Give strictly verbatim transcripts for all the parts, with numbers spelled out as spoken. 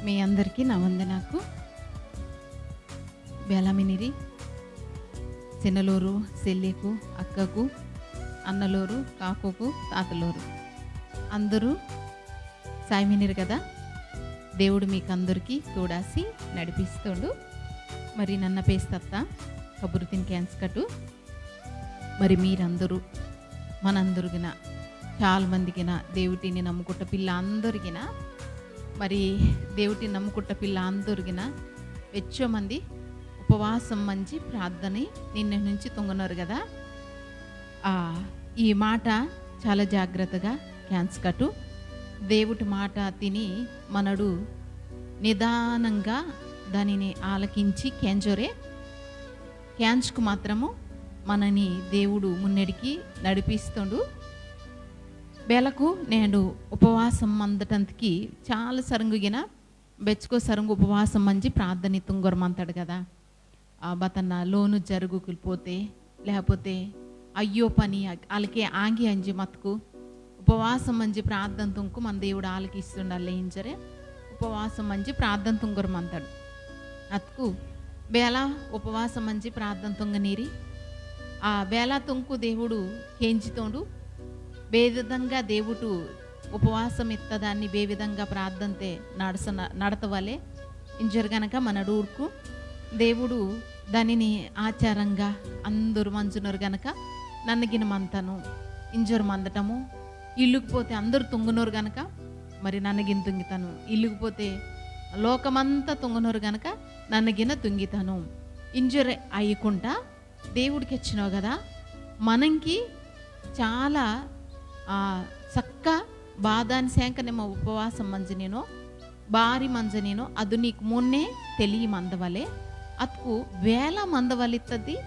మీ అందరికీ నా వందనాకు. బేలామినిరి, చిన్నలోరు, సెల్లెకు, అక్కకు, అన్నలోరు, కాకుకు, తాతలోరు అందరూ సాయమినిరు కదా. దేవుడు మీకందరికీ తోడాసి నడిపిస్తుండు. మరి నన్న పేస్తత్త కబురు తిని కేంజకటు. మరి మీరందరూ మనందరిగిన చాలా మందిగిన దేవుటిని నమ్ముకుట్ట పిల్ల అందరిగిన మరి దేవుటిని నమ్ముకుట్ట పిల్ల అందరిగిన వెచ్చో మంది ఉపవాసం మంచి ప్రార్థన నిన్న నుంచి తుంగనోరు కదా. ఆ, ఈ మాట చాలా జాగ్రత్తగా కేంజకటు. దేవుటి మాట తిని మనడు నిదానంగా దానిని ఆలకించి కేంజోరే. కేంజకు మాత్రము మనని దేవుడు మున్నెడికి నడిపిస్తుండు. బేలకు నేడు ఉపవాసం మందటంతకి చాలా సరంగుగిన బెచ్చుకో సరంగు ఉపవాసం మంచి ప్రార్థన తుంగొరమంతాడు కదా. ఆ, బతన్న లోను జరుగుకుపోతే, లేకపోతే అయ్యో పని అ-, అలకే ఆంగి అంజి మత్కు ఉపవాసం మంచి ప్రార్థన తుంకు మన దేవుడు ఆలకిస్తుండల్లే ఇంజరే. ఉపవాసం మంచి ప్రార్థన తుంగొరమంతాడు. అత్కు బేల ఉపవాసం మంచి ప్రార్థన తుంగనీరి. ఆ బేల తుంకు దేవుడు కేంజితోండు. బేవిధంగా దేవుడు ఉపవాసం ఇత్తదాన్ని బేవిధంగా ప్రార్థంతే నడసన-, నడతవలే. ఇంజరు గనక మనడు ఊడుకు దేవుడు దానిని ఆచారంగా అందరు మంజునరు గనక నన్నగిన మంతను. ఇంజరు మందటము ఇల్లుకు పోతే అందరు తుంగునోరు గనక మరి నన్నగిన తుంగితను. ఇల్లుకు పోతే లోకమంతా తుంగునోరు గనక నన్నగిన తుంగితను. ఇంజరు అయ్యకుంట దేవుడికి ఇచ్చినావు కదా. మనంకి చాలా, ఆ, చక్క బాధాని సేంక నిమ్మ ఉపవాసం మంజనేనో, బారి మంజనేనో, అదు నీకు మున్నే తెలియ మందవలే. అత్కు వేల మందవలిత్తది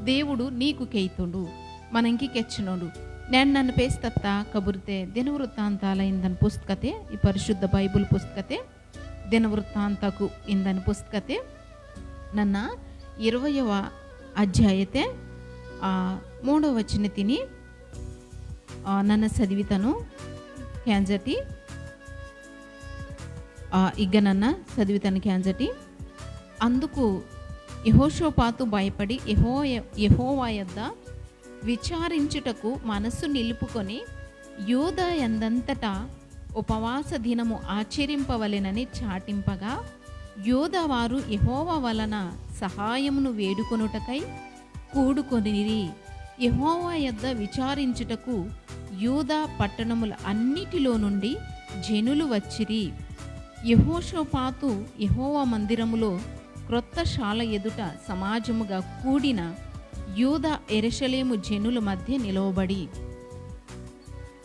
దేవుడు నీకు కెయ్తుండు, మనంకి కెచ్చినోడు. నేను నన్ను పేస్తత్త కబుర్తే దినవృత్తాంతాల ఇందని పుస్తకతే, ఈ పరిశుద్ధ బైబిల్ పుస్తకతే, దినవృత్తాంతకు ఇందని పుస్తకతే, నన్న ఇరవయవ అధ్యాయతే, ఆ, మూడవ వచన తిని, ఆ, నన్న చదివితను కేంజటి, ఆ, ఇగ్గ నన్న చదివితను కేంజటి. అందుకు యెహోషాపాతు భయపడి యెహోయ-, యెహోవా యొద్ద విచారించుటకు మనస్సు నిలుపుకొని, యూదా యందంతటా ఉపవాస దినము ఆచరింపవలెనని చాటింపగా, యూదా వారు యెహోవా వలన సహాయమును వేడుకొనుటకై కూడుకొనిరి. యెహోవా యొద్ద విచారించుటకు యూదా పట్టణముల అన్నిటిలో నుండి జనులు వచ్చిరి. యెహోషాపాతు యెహోవా మందిరములో క్రొత్త శాల ఎదుట సమాజముగా కూడిన యూదా యెరూషలేము జనుల మధ్య నిలవబడి,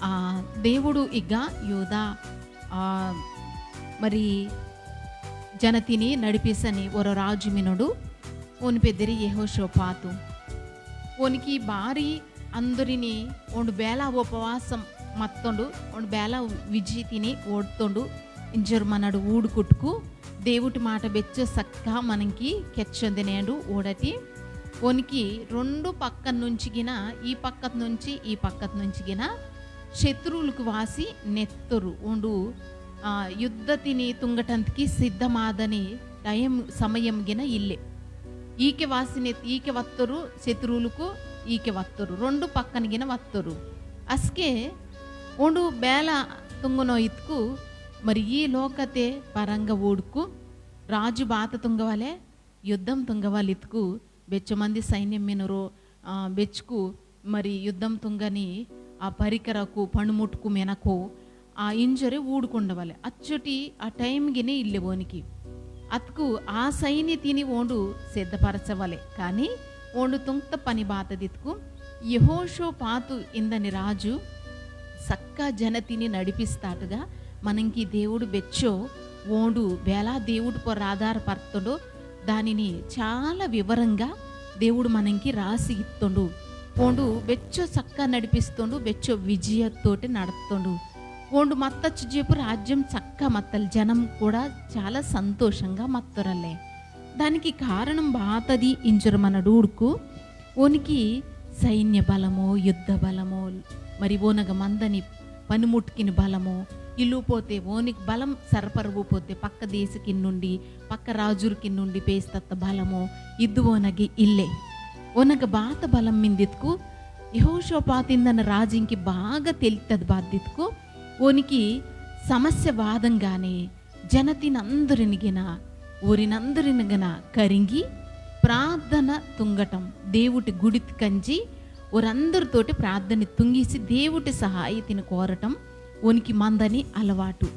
ఆ, దేవుడు ఇగ్గ యూదా, ఆ, మరి జనతిని నడిపిసని ఒరో రాజు మినోడు, ఓని పెద్దిరి యెహోషాపాతు. ఓనికి బారి అందరిని ఓండు బేల ఉపవాసం మత్తోండు, ఓండు బేల విజి తిని ఓడ్తోండు, ఇంజర్ మనడు ఊడుకుట్కు దేవుటి మాట బెచ్చో సక్క మనంకి కెచ్చొందినేండు ఓడటి. ఓనికి రెండు పక్క నుంచి గిన, ఈ పక్క నుంచి, ఈ పక్క నుంచి గిన శత్రువులకు వాసి నెత్తరు. ఓండు, ఆ, యుద్ధతిని తుంగటంతకి సిద్ధమాదని time, సమయం గిన ఇల్లే. ఈకె వాసి నెత్-, ఈకె వత్తరు శత్రువులకు, ఈకె వత్తరు. రెండు పక్కన గిన వత్తరు. అస్కే ఓండు బేల తుంగనో ఇత్కు మరి ఈ లోకతే పరంగ ఊడ్కు రాజు బాత తుంగవలే, యుద్ధం తుంగవలిత్కు బెచ్చమంది సైన్యం మినరో, ఆ, బెచ్కు మరి యుద్ధం తుంగని ఆ పరికరకు పణుముట్కు మెనకో ఆ ఇంజొరె ఊడుకుండవలె. అచ్చుటి ఆ time గినే ఇల్లె ఓనికి. అత్కు ఆ సైన్యతిని ఓండు సిద్ధపరచవలె. కాని ఓండు తుంక్త పని బాతదిత్కు యెహోషాపాతు ఇందని రాజు సక్క జనతిని నడిపిస్తాటుగా మనంకి దేవుడు బెచ్చో ఓండు బేలా దేవుడు పొర్ర ఆధారపర్తోండో దానిని చాలా వివరంగా దేవుడు మనంకి రాసి ఇత్తోండు. ఓండు బెచ్చో సక్క నడిపిస్తోండు, బెచ్చో విజయతోటి నడుపుతోండు. ఓండు మత్తచ్చు జేపు రాజ్యం చక్క మత్తల్ జనం కూడా చాలా సంతోషంగా మత్తోరల్లే. దానికి కారణం బాతది ఇంజర్ మనడు ఊడ్కు ఓనికి సైన్య బలమో, యుద్ధ బలమో, మరి ఓనగ మందని పనిముట్కిన బలమో, ఇల్లు పోతే ఓనికి బలం సరపరవు పోతే పక్క దేశకి నుండి, పక్క రాజురికి నుండి పేస్తత్త బలము ఇద్దు ఓనగి ఇల్లే. ఓనగ బాత బలం మిందిత్కు యెహోషాపాతిందన రాజింకి బాగా తెలితది బాధ్యతకు ఓనికి సమస్య వాదంగానే జనతినందరినిగిన, ఊరినందరినిగిన కరింగి ప్రార్థన తుంగటం, దేవుటి గుడితి కంజి, ఓరందరితోటి ప్రార్థన తుంగిసి దేవుటి సహాయతిని కోరటం ఓనికి మందని అలవాటు.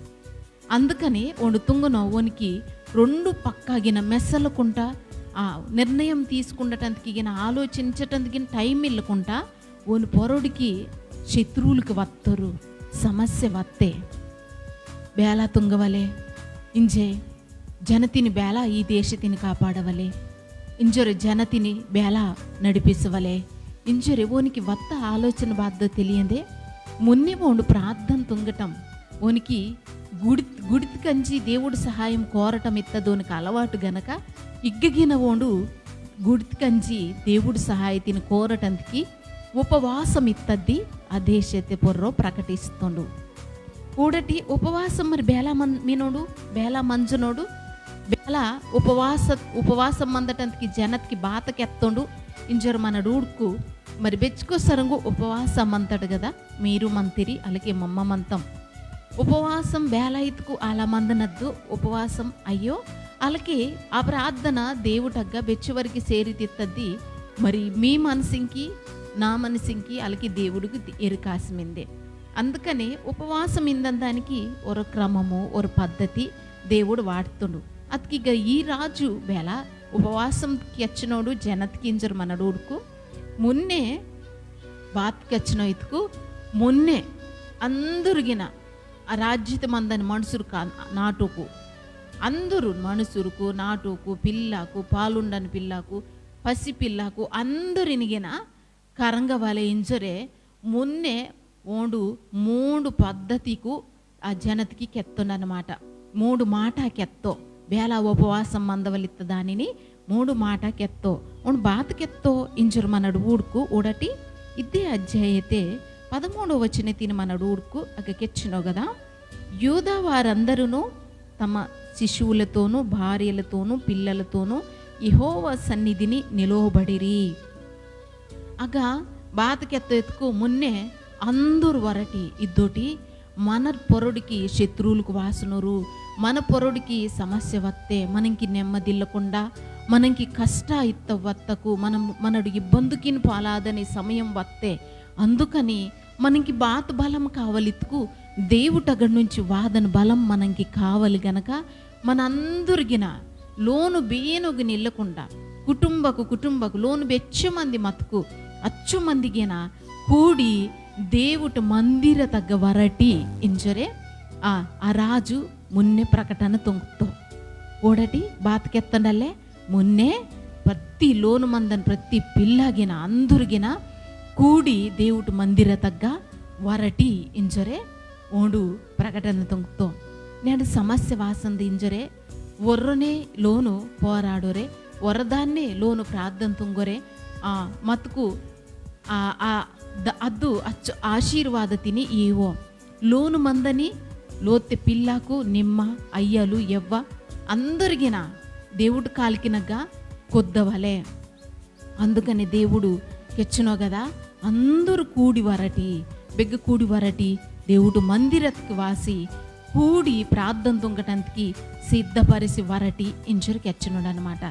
అందుకనే ఓండు తుంగనో ఓనికి రెండు పక్కగిన మెసలకుంట, ఆ, నిర్ణయం తీసుకుండటందుకిగిన ఆలోచించటందుకిగిన time ఇల్లకుంట, ఓని పొరొడికి శత్రువులకి వత్తరు, సమస్య వత్తే. బేలా తుంగవలే, ఇంజే జనతిని బేలా ఈ దేశతిని కాపాడవలే, ఇంజొరె జనతిని బేలా నడిపిసవలే, ఇంజొరె ఓనికి వత్త ఆలోచన బాద్దో తెలియందే, మున్నే ఓండు ప్రార్థన తుంగటం, ఓనికి గుడి-, గుడితి కంజి దేవుడు సహాయం కోరటం ఇత్తది ఓనికి అలవాటు గనక, ఇగ్గగిన ఓండు గుడితి కంజి దేవుడు సహాయతిని కోరటందుకి ఉపవాసం ఇత్తద్ది ఆ దేశతే పొర్రో ప్రకటిస్తుండు. ఊడటి ఉపవాసం మరి బేలా మన్-, మినోడు, బేలా మంజునోడు, బేలా ఉపవాస, ఉపవాసం మందటందుకి జనత్కి బాత కెత్తుండు, ఇంజరు మనడు ఊడుకు మరి బెచ్చుకో సరంగు ఉపవాసం మంతడు కదా, మీరు మంతిరి, అలాగే మమ్మ మంతం. ఉపవాసం బేలా ఇత్కు అలా మందనద్దు, ఉపవాసం అయ్యో, అలాగే ఆ ప్రార్థన దేవుటగ్గ బెచ్చువరికి సేరితిత్తద్ది, మరి మీ మనసింకి, నా మనసింకి, అలాగే దేవుడికి ది-, ఎరుకాసమిందే. అందుకనే ఉపవాసం ఇందందానికి ఒక క్రమము, ఒక పద్ధతి దేవుడు వాడుతుండు. అతికిగా ఈ రాజు బేలా ఉపవాసం కెచ్చినోడు జనత్కింజరు మనడు ఊడుకు, మున్నే బాత్ కెచ్చినో ఇత్కు, మున్నే అందరుగిన ఆ రాజ్యత మందని మనుసురు కా-, నాటుకు, అందరు మనుసురుకు, నాటుకు, పిల్లకు, పాలుండని పిల్లకు, పసి పిల్లకు, అందరినిగిన కరంగవలే ఇంజొరే మున్నే ఓండు మూడు పద్ధతికు ఆ జనతికి కెత్తోండనమాట. మూడు మాట కెత్తో. బేలా ఉపవాసం మందవలిత్త దానిని మూడు మాట కెత్తో. ఓండు బాత కెత్తో ఇంజురు మనడు ఊడుకు ఊడటి. ఇద్దే అధ్యాయతే పదమూడవ వచనతిని మనడు ఊడుకు అగ కెచ్చినో గదా. యూదా వారందరూను తమ శిశువులతోను, భార్యలతోను, పిల్లలతోను యెహోవా సన్నిధిని నిలువబడిరి. అగ బాత కెత్తో ఇత్కు మున్నే అందరు వరటి ఇద్దోటి మన పొరొడికి శత్రువులకు వాసనరు, మన పొరొడికి సమస్య వత్తే, మనంకి నెమ్మదిల్లకుండా, మనంకి కష్ట ఇత్త వత్తకు, మనం, మనడు ఇబ్బందుకిని పాలాదని సమయం వత్తే. అందుకని మనంకి బాత బలం కావలిత్కు దేవుటగడ నుంచి వాదన బలం మనంకి కావలి గనక మనందరిగిన లోను బేనుగు నిల్లకుండా కుటుంబకు కుటుంబకు లోను బెచ్చు మంది మతుకు అచ్చు మందిగిన కూడి దేవుట మందిర తగ్గ వరటి ఇంజొరే ఆ, ఆ రాజు మున్నే ప్రకటన తొంగుతో. ఓడటి బాత కెత్తండల్లే మున్నే ప్రతి లోను మందని ప్రతి పిల్లగిన అందురుగిన కూడి దేవుట మందిర తగ్గ వరటి ఇంజొరే ఓండు ప్రకటన తొంగుతో. నేడు సమస్య వాసంది ఇంజొరే ఒర్రొనే లోను పోరాడొరే, ఒర్రదాన్నే లోను ప్రార్థన తుంగొరే, ఆ, మతుకు ఆ, ఆ, ద-, అద్దు అచ్చు ఆశీర్వాద తిని ఈవో. లోను మందని లోత్తె పిల్లకు నిమ్మ అయ్యలు ఎవ్వ అందరిగిన దేవుడు కాలికినగా కొద్దవలే. అందుకని దేవుడు కెచ్చునో కదా, అందరూ కూడి వరటి, బెగ్గ కూడి వరటి, దేవుడు మందిరత్కి వాసి కూడి ప్రార్థన తుంగటంతకి సిద్ధపరిచి వరటి ఇంజురు కెచ్చునోడు అనమాట.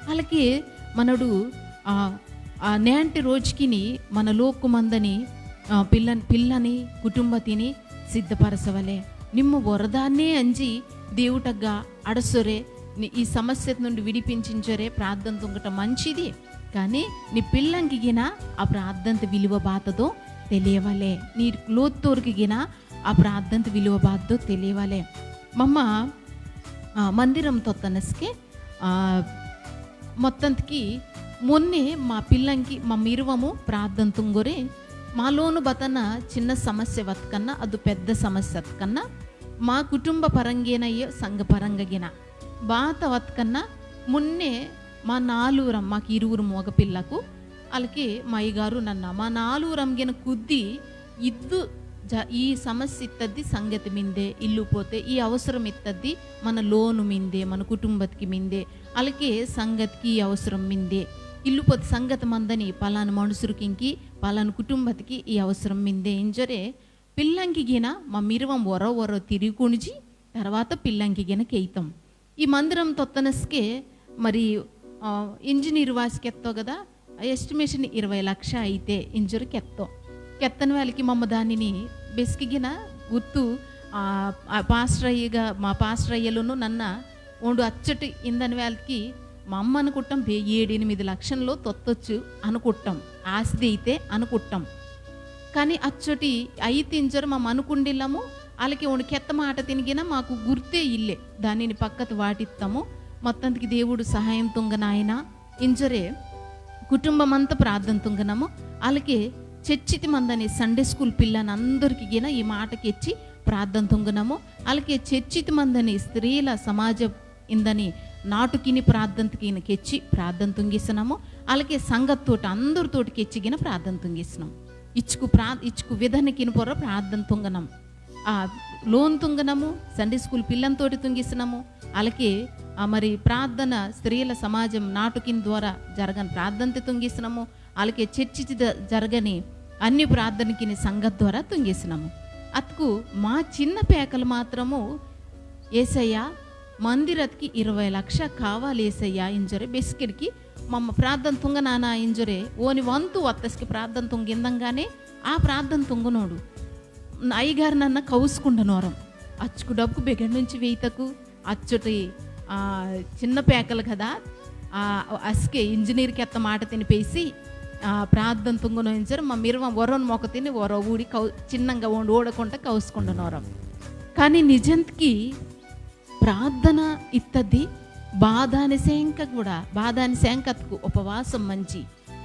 అలాగే మనడు ఆ, ఆ నేంటి రోజుకిని మన లోకు మందని, ఆ, పిల్లని, పిల్లని కుటుంబ తిని సిద్ధపరచవలే. నిమ్మ వరదాన్నే అంజి దేవుటగ్గా అడసొరే, ని-, ఈ సమస్య నుండి విడిపించించొరే ప్రార్థన తుంగటం మంచిది. కానీ నీ పిల్లంకి గిన ఆ ప్రార్థన విలువ బాతదో తెలియవలే. నీ లోత్తోరికి గిన ఆ ప్రార్థన విలువ బాతదో తెలియవలే. మమ్మ, ఆ, మందిరం తొత్తనస్కే, ఆ, మొత్తంకి మొన్నే మా పిల్లంకి మా మిరువము ప్రార్థన తుంగొరే. మాలోను బతన చిన్న సమస్య వత్కన్నా, అదు పెద్ద సమస్య వత్కన్నా, మా కుటుంబ పరంగేనయ్యో సంఘ పరంగగిన బాత వత్కన్నా మున్నే మా నాలుగురం, మాకు ఇరువురు మగ పిల్లకు, అలాగే మా అయ్యగారు నన్న, మా నాలుగురం గిన కుద్ది ఇద్దు చ-, ఈ సమస్య ఇత్తద్ది సంగతి మిందే, ఇల్లు పోతే ఈ అవసరం ఇత్తద్ది మన లోను మిందే, మన కుటుంబత్కి మిందే, అలాగే సంగతికి ఈ అవసరం మిందే, ఇల్లు పోతే సంగతి మందని పలానా మనుషులకి ఇంకి, పలానా కుటుంబత్కి ఈ అవసరం మిందే ఇంజరే పిల్లంకి గిన మా మిరువం వరో వరో తిరిగి కొనిజి, తర్వాత పిల్లంకి గిన కేయితం. ఈ మందిరం తొత్తనస్కే మరి, ఆ, ఇంజనీర్ వాసి కెత్తో కదా, ఆ ఎస్టిమేషన్ ఇరవై లక్ష అయితే ఇంజురు కెత్తో. కెత్తని వాళ్ళకి మమ్మ దానిని బెసికిగిన గుర్తు, ఆ, ఆ పాస్టర్ అయ్యగా, మా పాస్టర్ అయ్యలోను నన్న ఓండు అచ్చటి ఇందని వేళకి మా అమ్మ అనుకుంటాం, బే ఏడెనిమిది లక్షల్లో తొత్తొచ్చు అనుకుంటాం, ఆస్తి అయితే అనుకుంటాం. కానీ అచ్చటి అయి తింజరు మా అనుకుండిల్లము, అలాగే ఓండు కెత్త మాట తినిగిన మాకు గుర్తే ఇల్లే, దానిని పక్కత వాటిస్తాము. మొత్తానికి దేవుడు సహాయం తుంగనాయన ఇంజరే కుటుంబం అంతా ప్రార్థన తుంగనము. అలాగే చర్చితి మందని సండే స్కూల్ పిల్లనందరికి గిన ఈ మాటకి ఇచ్చి ప్రార్థన తుంగనము. అలాగే చర్చితి మందని స్త్రీల సమాజ ఇందని నాటుకిని ప్రార్థనకి ఈయన కెచ్చి ప్రార్థన తుంగిసనము. అలాగే సంగత్తోటి అందరితోటి కెచ్చిగిన ప్రార్థన తుంగిసనం. ఇచ్చుకు ప్రా-, ఇచ్చుకు విధానకిన పొర్ర ప్రార్థన తుంగనం. ఆ, లోన్ తుంగనము, సండే స్కూల్ పిల్లంతోటి తుంగిసనము. అలాగే, ఆ, మరి ప్రార్థన స్త్రీల సమాజం నాటుకిన ద్వారా జరగని ప్రార్థనతే తుంగిసనము. అలాగే చర్చితి ద-, జరగని అన్ని ప్రార్థనకిని సంఘ ద్వారా తుంగిసినాము. అతుకు మా చిన్న పేకలు మాత్రము, "ఏసయ్యా, మందిరత్కి ఇరవై లక్ష కావాలి ఏసయ్యా" ఇంజొరే బెస్కెడ్కి మమ్మ ప్రార్థన తుంగనానా ఇంజొరే ఓని వంతు వత్తస్కి ప్రార్థన తుంగిందంగానే ఆ ప్రార్థన తుంగనోడు. అయ్యగారు నన్న కౌసుకుండనోరం. అచ్చుకు డబ్బుకు బెగడ్ నుంచి వేయితకు అచ్చుటి, ఆ, చిన్న పేకలు కదా, ఆ, అస్కే ఇంజనీర్కి ఎత్త మాట తినిపేసి, ఆ, ప్రార్థన తుంగను ఇంజరు మా మిరవ వరోన్ మొక్క తిని వరో ఊడి కౌ-, చిన్నంగా ఓండు ఓడకుంట కౌసుకుండనోరం. కానీ నిజంకి ప్రార్థన ఇత్తది బాధాని సేంక కూడా, బాధాని సేంకత్కు ఉపవాసం మంచి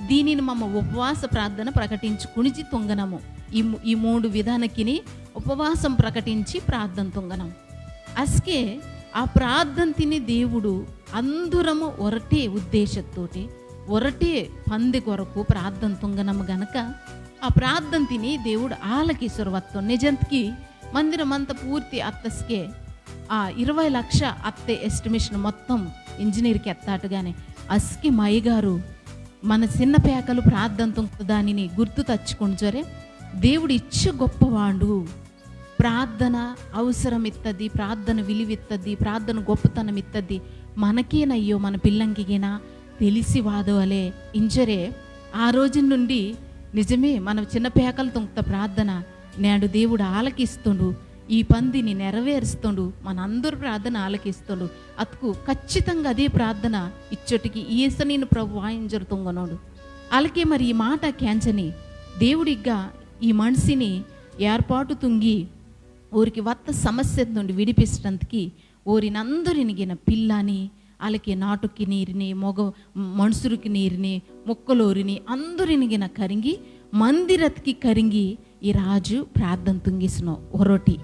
దీనిని మమ్మ ఉపవాస ప్రార్థన ప్రకటించుకునిచి తుంగనము. ఈ ము-, ఈ మూడు విధానకిని ఉపవాసం ప్రకటించి ప్రార్థన తుంగనం. అస్కే ఆ ప్రార్థన తిని దేవుడు అందురము ఒరటే ఉద్దేశత్తోటి, ఒరటే పంది కొరకు ప్రార్థన తుంగనము గనక ఆ ప్రార్థన తిని దేవుడు ఆలకిసురు వత్తో. నిజంకి మందిరం అంతా పూర్తి అత్తస్కే ఆ ఇరవై లక్ష అత్తే ఎస్టిమేషన్ మొత్తం ఇంజనీర్కి ఎత్తాటుగానే అస్కి మాయగారు మన చిన్న పేకలు ప్రార్థన తుంగ దానిని గుర్తు తచ్చుకుంజొరే దేవుడు ఇచ్చ గొప్పవాండు. ప్రార్థన అవసరం ఇత్తది, ప్రార్థన విలువిత్తది, ప్రార్థన గొప్పతనం ఇత్తది. మనకేనయ్యో మన పిల్లంకిగినా తెలిసి వాదవలే ఇంజొరే ఆ రోజు నుండి నిజమే మన చిన్న పేకలు తుంగత ప్రార్థన నేడు దేవుడు ఆలకిస్తుండు, ఈ పందిని నెరవేరుస్తుండు, మనందరూ ప్రార్థన ఆలకిస్తుండు. అతుకు ఖచ్చితంగా అదే ప్రార్థన ఇచ్చటికి ఈసనీని ప్రభు వాయింజరు తుంగనోడు. అలాగే మరి ఈ మాట క్యాంచని దేవుడిగ్గా ఈ మనిషిని ఏర్పాటు తుంగి ఊరికి వత్త సమస్య నుండి విడిపించడానికి ఓరినందరినిగిన పిల్లని, అలకే నాటుకి నీరిని, మొగ మనుసురికి నీరిని, మొక్కలోరిని అందరినిగిన కరింగి, మందిరత్కి కరింగి ఈ రాజు ప్రార్థన తుంగిసినో ఒరొటి.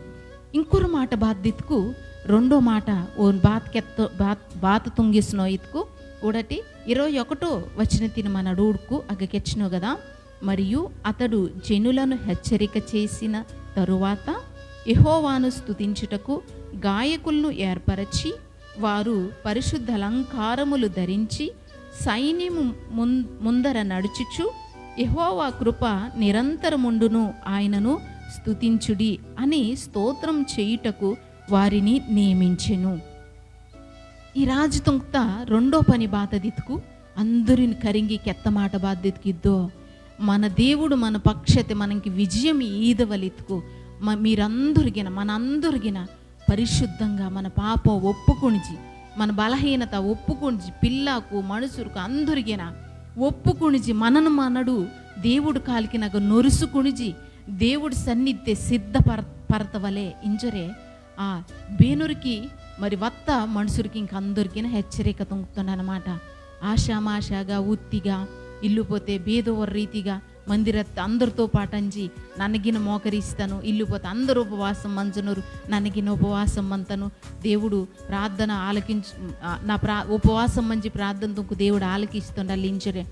ఇంకొరు మాట బాత్ దిత్కు, రెండో మాట ఓ బాత్ కెత్తో, బాత్, బాత్ తుంగిసినో ఇత్కు, ఒడటి ఇరవై ఒకటో వచన తిని మనడు ఊడుకు అగ కెచ్చినో కదా. మరియు అతడు జనులను హెచ్చరిక చేసిన తరువాత యెహోవాను స్తుతించుటకు గాయకులను ఏర్పరచి, వారు పరిశుద్ధ అలంకారములు ధరించి సైన్యము ముం-, ముందర నడుచుచు, "యెహోవా కృప నిరంతరముండును, ఆయనను స్తుతించుడి" అని స్తోత్రం చేయుటకు వారిని నియమించెను. ఈ రాజు తుంక్త రెండో పని బాతదిత్కు అందరిని కరింగి కెత్త మాట బాతదిత్కు ఇద్దో, మన దేవుడు మన పక్షతే మనకి విజయం ఈదవలిత్కు మ-, మీరందరిగిన, మనందరిగిన పరిశుద్ధంగా మన పాపం ఒప్పుకొనిచి, మన బలహీనత ఒప్పుకొనిచి, పిల్లకు, మనుసురుకు అందరిగిన ఒప్పుకొనిచి, మనను మనడు దేవుడు కాలికినగ నొరుసుకొనిచి, దేవుడు సన్నిధి సిద్ధపర-, పరతవలే ఇంజరే ఆ బేనూరికి మరి వత్త మనుషులకి ఇంక అందరికీ హెచ్చరిక తుంగుతుండనమాట. ఆశామాషాగా, ఉత్తిగా, ఇల్లు పోతే బేదో ఒక రీతిగా మందిరత్త అందరితో పాటంజి నన్నగిన మోకరిస్తాను, ఇల్లు పోతే అందరూ ఉపవాసం మంజనూరు, నన్నగిన ఉపవాసం మంతను, దేవుడు ప్రార్థన ఆలకించు, ఆ, నా ప్రా-, ఉపవాసం మంచి ప్రార్థన తుంకు దేవుడు ఆలకిస్తుండాలి ఇంచరే.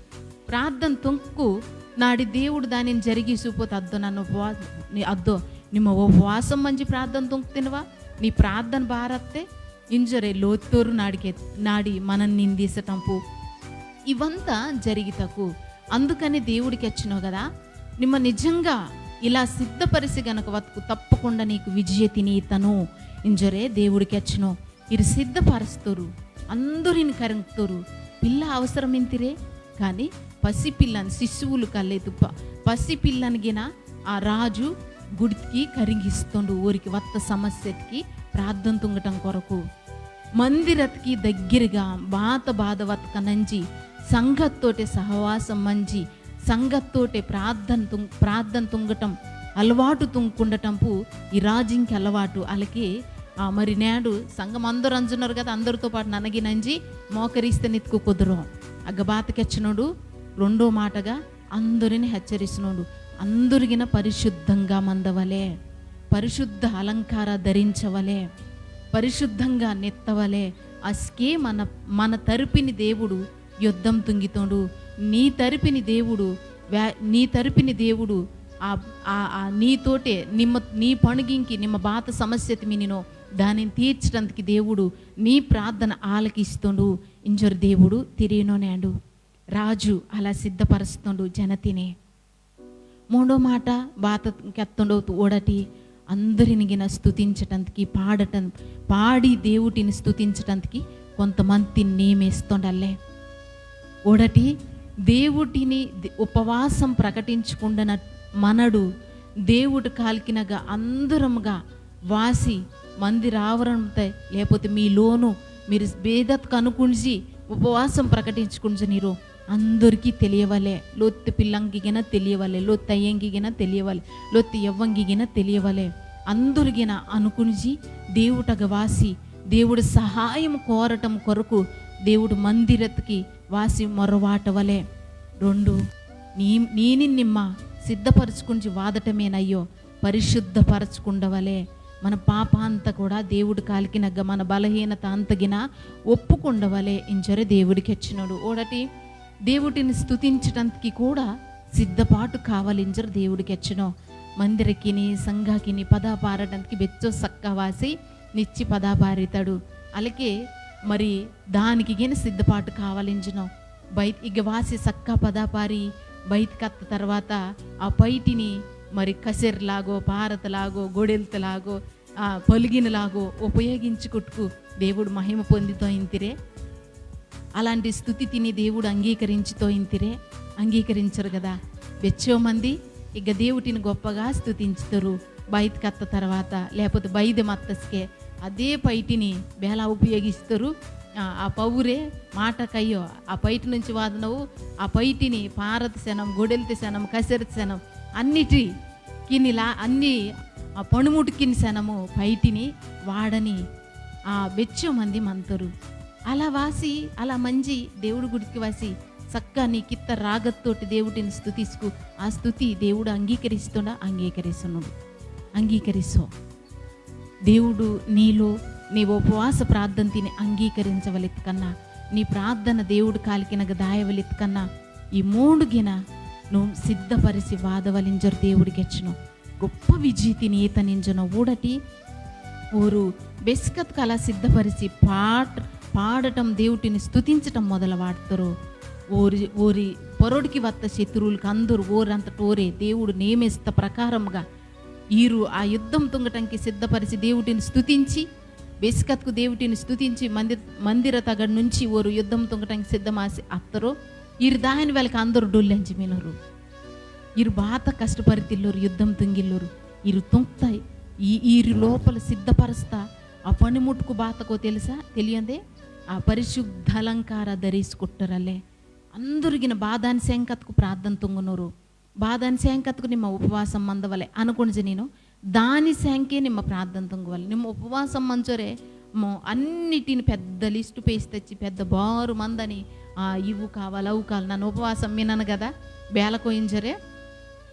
ప్రార్థన తుంకు నాడి దేవుడు దానిని జరిగిసిపోతే అద్దో నన్ను ఉపవాసం, నీ అద్దో నిమ్మ ఉపవాసం మంజి ప్రార్థన తుంగ్తినవా? నీ ప్రార్థన బారత్తే ఇంజొరే లోత్తోరు నాడికే, నాడి మనన్ నిందిసటంపు. ఇవంతా జరిగితకు. అందుకని దేవుడు కెచ్చినో కదా, నిమ్మ నిజంగా ఇలా సిద్ధపరిసి గనక వత్కు తప్పకుండా నీకు విజయ తినీతను ఇంజొరే దేవుడు కెచ్చినో. ఈరు సిద్ధపరుస్తోరు, అందరిని కరంగ్తోరు. పిల్ల అవసరమింతిరే, కానీ పసి పిల్లని శిశువులు కల్లేదు ప-, పసి పిల్లని గిన ఆ రాజు గుడికి కరింగిస్తుండు. ఊరికి వత్త సమస్యకి ప్రార్థన తుంగటం కొరకు మందిరత్కి దగ్గరగా బాత బాధ వత్కనంజి సంఘత్తోటే సహవాసం మంజి సంఘత్తోటే ప్రార్థన తుం-, ప్రార్థన తుంగటం అలవాటు తుంకుండటంపు ఈ రాజింకి అలవాటు. అలాగే ఆ మరి నేడు సంఘం అందరూ అంజున్నారు కదా, అందరితో పాటు ననగినంజి మోకరిస్తే నిత్కు కుదరం. అగ్గ బాత కెచ్చనోడు రెండో మాటగా అందరిని హెచ్చరిస్తున్నాడు. అందరిగిన పరిశుద్ధంగా మందవలే, పరిశుద్ధ అలంకార ధరించవలే, పరిశుద్ధంగా నెత్తవలే. అస్కే మన, మన తరపుని దేవుడు యుద్ధం తుంగితోండు. నీ తరపుని దేవుడు వ్యా-, నీ తరపుని దేవుడు ఆ, ఆ, ఆ నీతోటే నిమ్మ, నీ పణుగింకి నిమ్మ బాత సమస్యత మినినో దానిని తీర్చడానికి దేవుడు నీ ప్రార్థన ఆలకిస్తుండు. ఇంజొరు దేవుడు తిరిగినో నేండు. రాజు అలా సిద్ధపరుస్తుండు జనతినే. మూడో మాట బాత కెత్తుండవుతు ఓడటి అందరినిగిన స్తుతించటంతకి పాడటం, పాడి దేవుటిని స్తుతించటంతకి కొంతమందిని నియమిస్తుండల్లే. ఓడటి దేవుటిని ది-, ఉపవాసం ప్రకటించుకుండన మనడు దేవుడు కాల్కినగా అందరముగా వాసి మందిర ఆవరణతే లేకపోతే మీ లోను మీరు బేదత్ కనుకుంజి ఉపవాసం ప్రకటించుకుంజనీరు అందరికీ తెలియవలే. లొత్తి పిల్లంగిగిన తెలియవలే, లొత్తి అయ్యంగిగిన తెలియవలే, లొత్తి యవ్వంగిగిన తెలియవలే. అందరిగిన అనుకుంజి దేవుటగ వాసి దేవుడు సహాయం కోరటం కొరకు దేవుడు మందిరత్కి వాసి మొరవాటవలే. రెండు, నీ, నీని నిమ్మ సిద్ధపరచుకుంజి వాదటమేనయ్యో పరిశుద్ధపరచుకుండవలే. మన పాప అంతా కూడా దేవుడు కాలికినగ్గ మన బలహీనత అంతగిన ఒప్పుకుండవలే ఇంజొరే దేవుడు కెచ్చినోడు. ఓడటి దేవుటిని స్తుతించటానికి కూడా సిద్ధపాటు కావాలింజరు దేవుడు కెచ్చినో. మందిరకిని సంఘకిని పద పారటానికి బెచ్చో సక్క వాసి నిచ్చి పద పారితాడు. అలాగే మరి దానికి గిన సిద్ధపాటు కావాలింజినో. బయట ఇక వాసి సక్క పద పారి బయట కత్త తర్వాత ఆ పైటిని మరి కసెర్లాగో, పారతలాగో, గొడెల్తలాగో, ఆ పలిగినలాగో ఉపయోగించుకుట్టుకు దేవుడు మహిమ పొందుతో ఇంతిరే. అలాంటి స్థుతి తిని దేవుడు అంగీకరించుతో ఇంతిరే. అంగీకరించరు కదా. బెచ్చో మంది ఇక దేవుటిని గొప్పగా స్తుతించుతారు. బయట కత్త తర్వాత లేకపోతే బయట మత్తస్కే అదే పైటిని బేలా ఉపయోగిస్తారు. ఆ, ఆ పౌరే మాట కయ్యో, ఆ పైటి నుంచి వాదనవు, ఆ పైటిని పారత శనం, గొడెలత శనం, కసెరత శనం, అన్నిటి కినిలా అన్ని ఆ పణుముట్కిన శనము పైటిని వాడని ఆ బెచ్చో మంది మంతరు. అలా వాసి, అలా మంజి దేవుడు గుడికి వాసి సక్క నీ కిత్త రాగత్తోటి దేవుటిని స్తుతిస్కు. ఆ స్తుతి దేవుడు అంగీకరిస్తుండా? అంగీకరిస్తునుడు. అంగీకరిసో. దేవుడు నీలో నీ ఉపవాస ప్రార్థన తిని అంగీకరించవలెత్తుకన్నా, నీ ప్రార్థన దేవుడు కాలికినగ దాయవలెత్తుకన్నా, ఈ మూడుగిన నువ్వు సిద్ధపరిచి వాదవలింజరు దేవుడు కెచ్చును. గొప్ప విజీతిని ఈతనింజను ఊడటి ఊరు బెస్కత్ కల సిద్ధపరిచి పాట-, పాడటం దేవుటిని స్తుతించటం మొదలు వాడతారు. ఓరి, ఓరి పొరడికి వత్త శత్రువులకు అందరూ ఓరంతటోరే దేవుడు నియమిస్త ప్రకారంగా ఈరు ఆ యుద్ధం తుంగటంకి సిద్ధపరిచి దేవుటిని స్తుతించి, బెస్కత్కు దేవుటిని స్తుతించి మంది-, మందిర తగడ నుంచి ఓరు యుద్ధం తుంగటంకి సిద్ధమాసి అత్తరు. ఈరు దాయని వేళకి అందరూ డొల్లంచి మినరు. ఈరు బాత కష్టపరితిల్లోరు, యుద్ధం తుంగిల్లోరు. ఈరు తుంక్త ఈ, ఈరు లోపల సిద్ధపరస్తా ఆ పనిముట్టుకు బాతకో తెలుసా? తెలియందే ఆ పరిశుద్ధ అలంకార ధరించుకుంటారల్లే. అందరిగిన బాధాని సేంకత్కు ప్రార్థన తుంగనూరు. బాధాని సేంకత్కు నిమ్మ ఉపవాసం మందవలే అనుకుంజి నేను దాని సేంకే నిమ్మ ప్రార్థన తుంగవలే. నిమ్మ ఉపవాసం మంచొరే మో అన్నిటిని పెద్ద లిస్టు పేసి తెచ్చి పెద్ద బారు మందని, ఆ, ఇవ్వు కావాలి, అవు కావాలి. నన్ను ఉపవాసం మినను కదా, బేలకో ఇంజరే.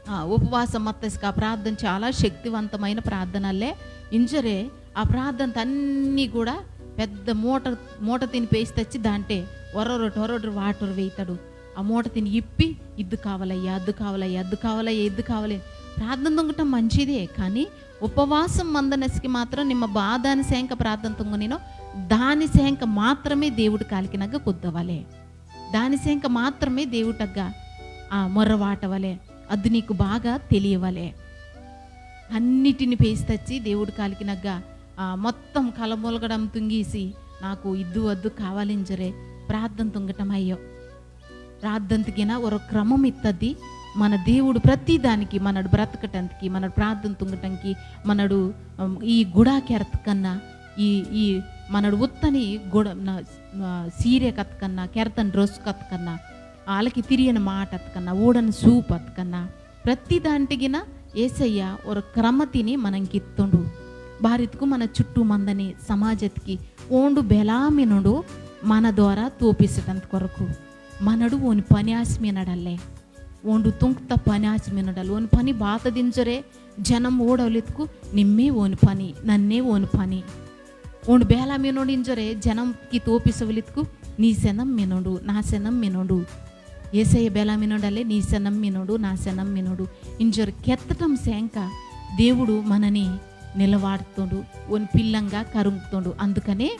ఆ, ఉపవాసం మత్తసిక ఆ ప్రార్థన చాలా శక్తివంతమైన ప్రార్థనలే. ఇంజరే ఆ ప్రార్థన అన్నీ కూడా పెద్ద మూట, మూట తిని పేసి తెచ్చి దాంటే ఒరొరటి ఒరొరటి వాటర్ వేయితాడు. ఆ మూట తిని ఇప్పి, "ఇద్దు కావాలయ్యా, అద్దు కావాలయ్యా, అద్దు కావాలయ్యా, ఇద్దు కావాలి." ప్రార్థన తుంగటం మంచిదే, కానీ ఉపవాసం మందనస్కి మాత్రం నిమ్మ బాదాని సేంక ప్రార్థన తుంగనినో, దాని సేంక మాత్రమే దేవుడు కాలికినగ్గ కుద్దవలే. దాని సేంక మాత్రమే దేవుటగ్గ ఆ మొర్రవాటవలే. అది నీకు బాగా తెలియవలే. అన్నిటిని పేసి తచ్చి దేవుడు కాలికినగ్గ ఆ మొత్తం కలమొలగడం తుంగీసి, నాకు ఇద్దు వద్దు కావాలింజరే ప్రార్థన తుంగటమయ్యో. ప్రార్థంతకిన ఒరో క్రమం ఇత్తది. మన దేవుడు ప్రతి దానికి, మనడు బ్రతకటంతకి, మనడు ప్రార్థన తుంగటంకి, మనడు, ఉమ్, ఈ గుడా కెరతకన్నా, ఈ, ఈ మనడు ఉత్తని గుడ-, న-, న-, సీరె కత్కన్నా, కెరతన్ డ్రెస్ కత్కన్నా, ఆలకి తిరియని మాట అత్కన్నా, ఊడని సూపు అత్కన్నా, ప్రతి దాంటిగిన ఏసయ్య ఒరో క్రమతిని మనంకిత్తుండు. బారిత్కు మన చుట్టూ మందని సమాజత్కి ఓండు బెలామినుడు మన ద్వారా తోపిసటంత కొరకు. మనడు ఓని పని ఆసి మినడల్లే. ఓండు తుంక్త పని ఆసి మినడల్. ఓని పని బాతదించరే జనం ఓడవలిత్కు నిమ్మే ఓని పని, నన్నే ఓని పని. ఓండు బేలా మినోడు ఇంజరే జనంకి తోపిసవలిత్కు నీ సెనం మినోడు, నా సెనం మినోడు. ఏసయ్య బేలా మినోడల్లే నీ సెనం మినోడు, నా సెనం మినోడు. ఇంజర్ కెత్తటం సేంక దేవుడు మనని నిలవాడుతుండు, ఓని పిల్లంగా కరుంగుతుండు. అందుకనే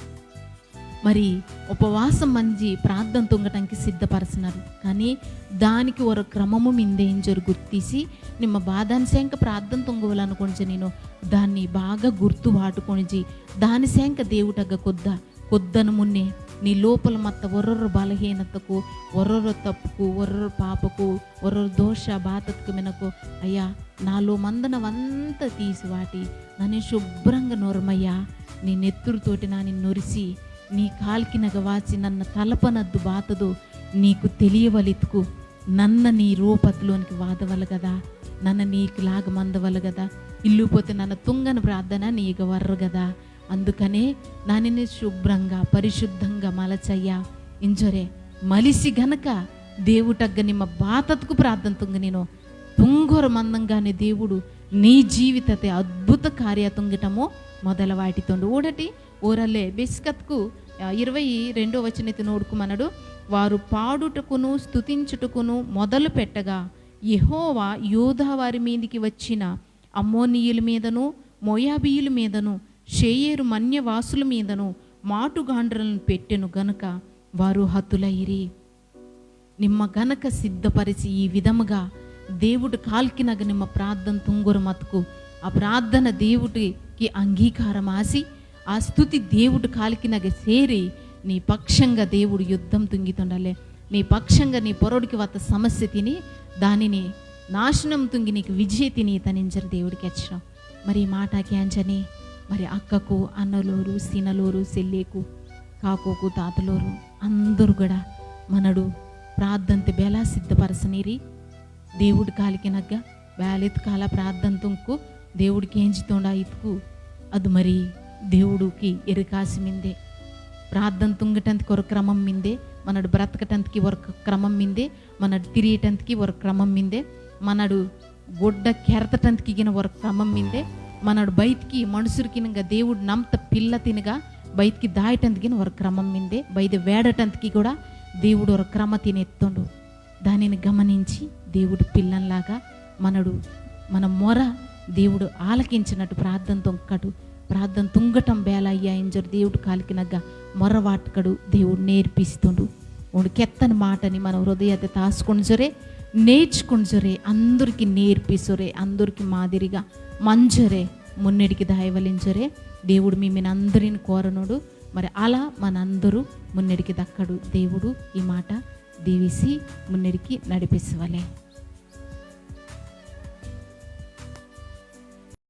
మరి ఉపవాసం మంజి ప్రార్థన తుంగటంకి సిద్ధపరచినారు. కానీ దానికి ఒరో క్రమము మిందే ఇంజరు గుర్తిసి, నిమ్మ బాదాని సేంక ప్రార్థన తుంగవలనుకుంచి నేను దాన్ని బాగా గుర్తు వాటుకొనిజి, దాని సేంక దేవుటగ్గ కొద్ద, కొద్దను మున్నే నీ లోపల మత్త ఒరొరొ బలహీనతకు, ఒరొరొ తప్పుకు, ఒరొరొ పాపకు, ఒరొరొ దోష బాతత్కు మినకు, అయ్యా, నాలో మందనవంత తీసి వాటి, నన్ను శుభ్రంగా నొరమయ్యా, నీ నెత్తురుతోటి నాని నొరిసి, నీ కాల్కినగ వాసి నన్న తలపనద్దు బాతదో నీకు తెలియవలిత్కు, నన్న నీ రూపత్లోనికి వాదవల కదా, నన్న నీకు లాగ మందవల కదా, ఇల్లుపోతే నన్న తుంగన ప్రార్థన నీగ వర్ర కదా. అందుకనే నానిని శుభ్రంగా, పరిశుద్ధంగా మలచయ్యా. ఇంజొరే మలిసి గనక దేవుటగ్గ నిమ్మ బాతత్కు ప్రార్థన తుంగనినో, తుంగొర మందంగానే దేవుడు నీ జీవితతే అద్భుత కార్య తుంగటమో మొదలవాటితోండు. ఊడటి ఊరల్లే బెస్కత్కు, ఆ, ఇరవై రెండో వచనతి నోడుకు మనడు, వారు పాడుటకును స్తుతించుటకును మొదలు పెట్టగా, యెహోవా యూదా వారి మీదికి వచ్చిన అమ్మోనీయుల మీదను, మోయాబీయుల మీదను, షేయేరు మన్యవాసుల మీదను మాటుగాండ్రలను పెట్టెను గనుక వారు హతులైరి. నిమ్మ గనక సిద్ధపరిచి ఈ విధముగా దేవుడు కాల్కినగ నిమ్మ ప్రార్థన తుంగురు మతుకు, ఆ ప్రార్థన దేవుడికి అంగీకారం ఆసి, ఆ స్తుతి దేవుడు కాల్కినగ చేరి, నీ పక్షంగా దేవుడు యుద్ధం తుంగితుండలే, నీ పక్షంగా నీ పొరడికి వత్త సమస్య తిని, దానిని నాశనం తుంగి నీకు విజయ తిని తనించరు దేవుడికి వచ్చినాం. మరి ఈ మాట కేంజని, మరి అక్కకు, అన్నలోరు, సీనలోరు, సెల్లేకు, కాకోకు, తాతలోరు అందరూ కూడా మనడు ప్రార్థంతి బేలా సిద్ధపరచనీరి. దేవుడు కాలికినగ్గ బేలెత్కాల ప్రార్థన తుంకు దేవుడు కేంజితోండా ఇతుకు, అది మరి దేవుడికి ఎరుకాసి మిందే. ప్రార్థన తుంగటంతకి ఒక క్రమం మిందే, మనడు బ్రతకటంతకి ఒక క్రమం మిందే, మనడు తిరియటంతకి ఒక క్రమం మిందే, మనడు గుడ్డ కెరతటంతకి గిన ఒక క్రమం మిందే, మనడు బయటికి మనుషులకినగా దేవుడు నమ్త పిల్ల తినగా బయటికి దాయటంతకి గిన ఒక క్రమం మిందే, బయట వేడటంతకి కూడా దేవుడు ఒక క్రమ తినెత్తుండు. దానిని గమనించి దేవుడు పిల్లంలాగా మనడు, మన మొర దేవుడు ఆలకించినట్టు ప్రార్థన తుంకటు, ప్రార్థన తుంగటం బేలయ్యా ఇంజరు దేవుడు కాలికినగ్గ మొర వాట్కడు దేవుడు నేర్పిస్తుండు. ఓడు కెత్తని మాటని మన హృదయతే తాసుకుంజరే, నేర్చుకుంజరే, అందరికీ నేర్పిసురే, అందరికీ మాదిరిగా మంజరే, మున్నెడికి దాయవలింజరే. దేవుడు మీ మీనందరిని కోరనోడు. మరి అలా మనందరూ మున్నెడికి దక్కడు. దేవుడు ఈ మాట దీవిసి మున్నెడికి నడిపిసవలే.